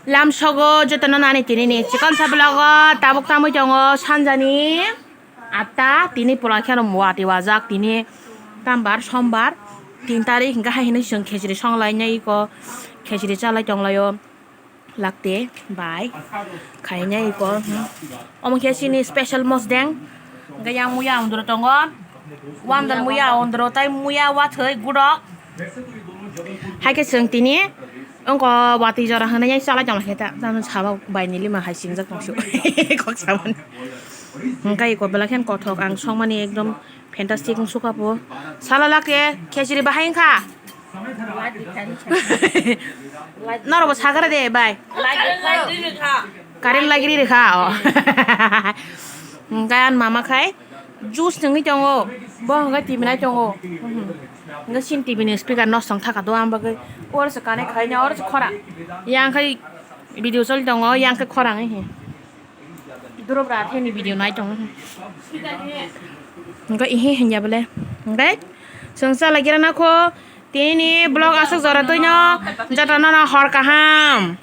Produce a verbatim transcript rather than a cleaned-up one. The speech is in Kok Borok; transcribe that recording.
Lamsogo jotono nani tini ni chikon sa vlog o tabuk tamui tongo sanjani atta, tini pura khe watwi wajak, tini tambar sombar, tin tarik hingke hai hinui chwng khejri songlai nai iko, khejri chalai tonglaio lakte bai khainai iko, hmm. Omo khe chini special mosdeng, hingke yang muya ondro tongo, wandal muya ondro tai muya wathwi gudok. Hai khe chwng tini wngkha watwi jora hwnwi yang chalai tongla khe ta, tamo sabo bai ni lima hai singjak tong sio kok sabani. Hwnkhe iko belai khe kothok ang songmani ekdom fantastic wng sukha po. Sala lak khe khejri bahai wngkha. Norok bo sagra de bai. Current lagiri rikha o. Hwnkhe ang mama khai juice nungwi tongo. Bo hwnkhe T V nai tongo. Hwnkhe sin T V ni speaker nokstong thaka do ang bagwi. Oro se connect khai nya oro se khora. Yang khai video choli tongo yang khai khorang hi. Durobra atheni video nai tongo. Hwnkhe ihi hinya bole. Hwnkhe chwng chalai gira nakho. Tini vlog aswk jora twino jotono no hor kaham.